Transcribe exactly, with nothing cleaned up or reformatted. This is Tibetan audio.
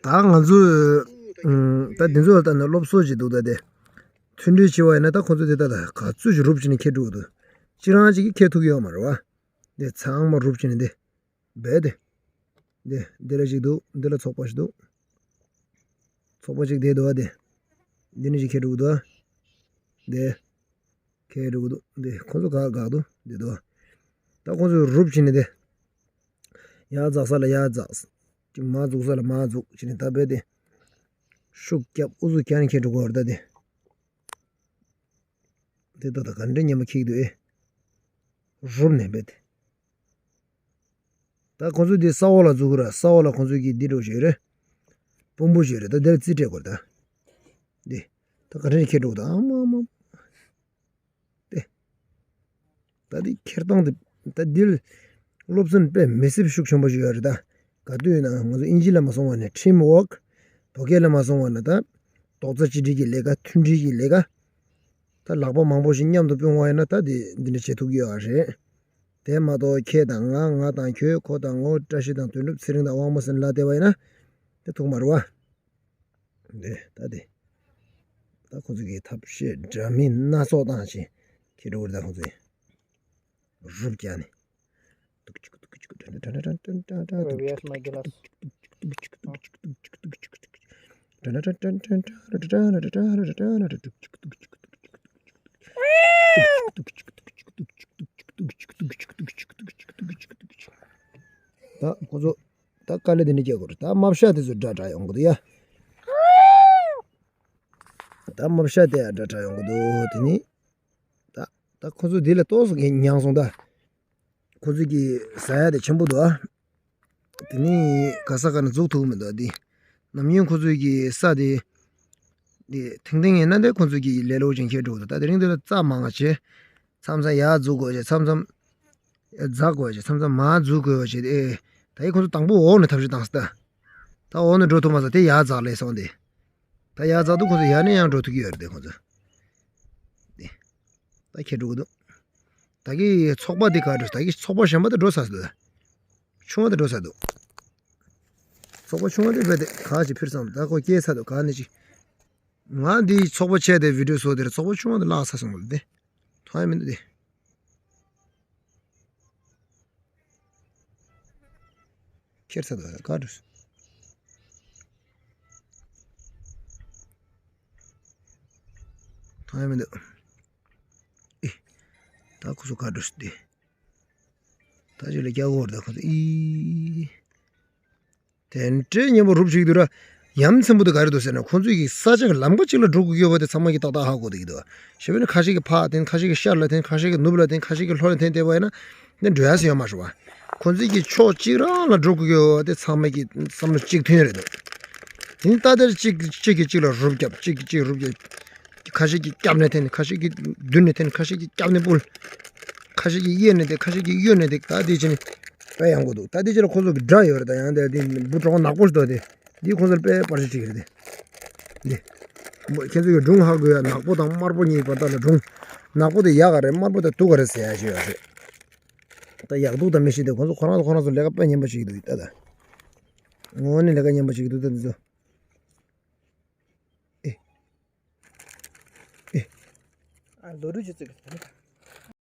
ད་ང་ཚོས་ཨུམ། ད་འདི་ཚོ་ལ་ལྟ་ན་སློབ་གསོ་ཅིག་འདུག་ད་དེ། མཐུན་སྒྲིལ་བྱེད་པ་ཡིན་ན་ད་ཁོ་ཚོ་དེ་ད་ད་ག་ཚོད་ཅིག་རུབ་བྱས་ནས་འཁྱེར་འགྲོ་གི་འདུག་ཅི་རང་ཅིག་གིས་འཁྱེར་ཐུབ་ཀྱི་ཡོད་མ་རེད་བ། དེ་ཚང་མ་རུབ་བྱས་ནས་དེ། རྦད་དེ། འདི་འདི་ལ་ཞིག་འདུག་འདི་ལ་ཚོགས་པ་ཞིག་འདུག་ཚོགས་པ་ཞིག་བསྡད་འདུག་བ་དེ། འདི་ནས་ཞིག་འཁྱེར་འགྲོ་གི་འདུག་བ། འདི། འཁྱེར་འགྲོ་གི་འདུག་འདི་ཁོ་ཚོ་ག་ག་འདུག་འདི་འདུག་བ། ད་ཁོ་ཚོས་རུབ་བྱས་ནས་དེ། ཡར་འཛེག་ས་ལ་ཡར་འཛེག་ཅིག་མར་འཛུགས་ས་ལ་མར་འཛུགས་བྱས་ནས་ད་རྦད་དེ། ཤུགས་རྒྱབ་ཨུ་ཚུགས་རྒྱག་ནས་འཁྱེར་འགྲོ་གི་ཡོད་རེད་ད་དེ། འདི་ད་ད་ག་འདྲ་ཉེན་མ་འཁྱེར་གི་འདུག་ཨེ། རུབ་ནས་རྦད་དེ། ད་ཁོ་ཚོས་འདི་ས་འོག་ལ་འཛུགས་ཀྱི་རེད། ས་འོག་ལ་ཁོ་ཚོས་ཀྱི་འདི་འགྲོ་བཞིན་རེད། དཔོན་པོ་ཞིག་རེད། ད་འདིར་རྩིས་སྤྲད་དགོས་རེད་ད། འདི། ད་ག་འདྲ་ཁྱེར་འགྲོ་གི་འདུག་ཨ་མ་ཨ་མ། འདི། ད་འདི་ཁྱེར་སྟངས་འདི། ད་འདི་ལ་སློབ་ཚན་དཔེ་མི་སྲིད་ཤུགས་ཆེན་པོ་ཞིག་ཡོད་རེད་ད། ག་དུས་ཡིན་ན་ང་ཚོ་དབྱིན་ཇི་ལ་མ་སོང་བ་ནས་ཊིམ་ཝོག་བོད་སྐད་ལ་མ་སོང་བ་ན་ད། རྡོག་རྩ་གཅིག་སྒྲིལ་གྱི་ལས་ཀ་མཐུན་སྒྲིལ་གྱི་ལས་ཀ་ད་ལག་པ་མང་པོ་ཞིག་མཉམ་དུ་སྤུངས་པ་ཡིན་ན་ད་འདི་འདི་འདྲ་བྱེད་ཐུབ་ཀྱི་ཡོད་རེད། དེ་མ་གཏོགས་ཁྱེད་དང་ང་ང་དང་ཁྱོད་ཁོ་དང་ངོ་བཀྲ་ཤིས་དང་དོན་གྲུབ་ཚེ་རིང་དང་དབང་མོ་ཟེར་ལབ་བསྡད་པ་ཡིན་ན་དེ་ཐུག་མ་རེད་བ། འདི་ད་འདི། ད་ཁོ་ཚོ་གི་ཐབས་ཤེས་འདྲ་མིན་སྣ་ཚོགས་བཏང་བྱས་ཁྱེད་འགྲོ་གི་རེད་ད་ཁོ་ཚོས། རུབ་རྒྱག་ནས། Where's my glass? ད་ཁོ་ཚོ་ད་དཀའ་ལས་དེ་འདྲ་རྒྱག་དགོས་རེད། ད་རྨ་བྱ་དེ་ཚོ་འདྲ་འདྲ་ཡོང་གི་འདུག་ཡ། ད་རྨ་བྱ་དེ་ཡང་འདྲ་འདྲ་ཡོང་གི་འདུག་དེ་ནི། ད་ད་ཁོ་ཚོ་དེ་ལ་ཏོག་ཙམ་མྱངས་སོང་ད། ཁོ་ཚོ་གི་ཟ་ཡ་དེ་ཆེན་པོ་འདུག་ཨ། དེ་ནི་ག་ས་ག་ནས་འཛུགས་ཐུབ་མི་འདུག་དེ། ནམ་རྒྱུན་ཁོ་ཚོ་གི་ས་དེ། དེ་ཐེངས་ཐེངས་ཡིན་ན་དེ་ཁོ་ཚོ་གི་ལེ་ལོ་ཅན་ཁྱེར་འགྲོ་འདུག་ད་དེ་རིང་དེ་ལ་རྩྭ་མང་བ་བྱས། མཚམས་མཚམས་ཡར་འཛུགས་དགོས་བྱས་མཚམས་མཚམས། འཛེག་དགོས་བྱས་མཚམས་མཚམས་མར་འཛུགས་དགོས་བྱས་ཨེ། ད་ཡིན་ཁོ་ཚོ་དང་པོ་འོག་ནས་ཐབས་ཤེས་བཏང་སྟེ། ད་འོག་ནས་འགྲོ་ཐུབ་མ་སོང་དེ་ཡར་འཛེག་ལས་སོང་དེ། ད་ཡར་འཛེག་དུས་ཁོ་ཚོ་ཡར་ནས་ཡང་འགྲོ་ཐུབ་ཀྱི་ཡོད་རེད་དེ་ཁོ་ཚོ། དེ། ད་ཁྱེར་འགྲོ་གི་འདུག་ད་གི་ཚོགས་པ་དེ་ག་འགྲོ་ད་གི་ཚོགས་པ་གཞན་པ་དེ་འགྲོ་ཚར་སོང་། ཆུང་བ་དེ་འགྲོ་ཚར་འདུག་ཚོགས་པ་ཆུང་བ་དེ་རྦད་དེ་ག་ཅིག་ཕུད་སོང་ད་ཁོ་སྐྱེལ་ཚར་འདུག་ག་ནས་ཅིག་ང་འདིའི་ཚོགས་པ་ཆེ་དེ་བི་ཌིའོ་བཟོ་དེར་ཚོགས་པ་ཆུང་བ་དེ་བརླག་ཚར་སོང་བ་དེ། མཐོང་ཡ་མི་འདུག་དེ། ཁྱེར་ཚར་འདུག་ག་འགྲོ། མཐོང་ཡ་མི་འདུག་ཨི། ད་ཁོ་ཚོ་ག་འགྲོ་སི་དེ། ད་ཅི་ལ་རྒྱག་གོ་ར་ད་ཁོ་ཚོ་ཨི། དེ་འདྲའི་མཉེན་པོ་རུབ་ཅིག་འདུག་ར། ཡ་མཚན་པོ་དེ་ག་རེ་འདུག་ཟེར་ན་ཁོ་ཚོས་ཀྱི་ས་ཆ་གི་ལམ་ཁ་གཅིག་ལ་འགྲོ་དགོས་ཀྱི་ཡོད་པ་དེ་ཚང་མ་གིས་ཏག་ཏག་ཧ་གོ་བསྡད་ཀྱི་འདུག་ཞེ་བས་ན་ཁ་ཤས་ཀྱིས་ཕར་འཐེན་ཁ་ཤས་ཀྱིས་ཤར་ལ་འཐེན་ཁ་ཤས་ཀྱིས་ནུབ་ལ་འཐེན་ཁ་ཤས་ཀྱིས་ལྷོ་ལ་འཐེན་བསྡད་པ་ཡིན་ན། འདི་འགྲོ་ཡ་ཟེར་ཡོད་མ་རེད་བ། ཁོ་ཚོས་ཀྱི་ཕྱོགས་གཅིག་རང་ལ་འགྲོ་དགོས་ཀྱི་ཡོད་པ་དེ་ཚང་མ་གི་བསམ་བློ་གཅིག་མཐུན་རེད་འདུག་དེ་ནི་ད་ལྟར་གཅིག་གཅིག་གིས་གཅིག་ལ་རུབ་བརྒྱབ་གཅིག་གིས་གཅིག་རུབ་བརྒྱབ། ཁ་ཤས་ཀྱིས་བརྒྱབ་ནས་འཐེན་ཁ་ཤས་ཀྱིས་མདུན་ནས་འཐེན་ཁ་ཤས་ཀྱིས་བརྒྱབ་ནས་སྤུལ། ཁ་ཤས་ཀྱིས་གཡས་ནས་འཐེན་ཁ་ཤས་ཀྱིས་གཡོན་ནས་འཐེན་ད་དེ་བྱས་ནས་དཔེ་ཡག་པོ་འདུག་ད་དེ་ཕྱིར་ཁོ་ཚོ་གི་སྒྲ་ཡོད་རེད་ད་ཡང་དེ་འདི་འབུ་གྲོགས་ནག་པོ་ཞིག་འདུག་དེ་འདི་ཁོ་ཚོར་དཔེ་པར་ཆས་ཁྲིད་ཀྱི་རེད་དེ། འདི་ཁྱེད་ཚོ་གི་སྒྲུང་ཧ་གོ་ཡ་ནག་པོ་དང་དམར་པོ་གཉིས་བར་ཐག་ལ་སྒྲུང་། ནག་པོ་དེ་ཡག་ག་རེད་དམར་པོ་དེ་སྡུག་ག་རེད་ཟེར་ཡ་ཞིག་ཡོད་རེད། ད་ཡག་སྡུག་དང་མི་ཤེས་དེ་ཁོ་ཚོ་ཁོ་རང་ཚོ་ཁོ་རང་ཚོ་ལས་ཀ་དཔེ་ངན་པ་ཞིག་འདུག་ད་ད། དངོས་གནས་ལས་ཀ་ངན་པ་ཞིག་འདུག་ད་འདི་ཚོ། ཨེ། ཨེ། ཨ་ལོ་རུ་ཅི་ཙིག་གི་ད་ནི་ད།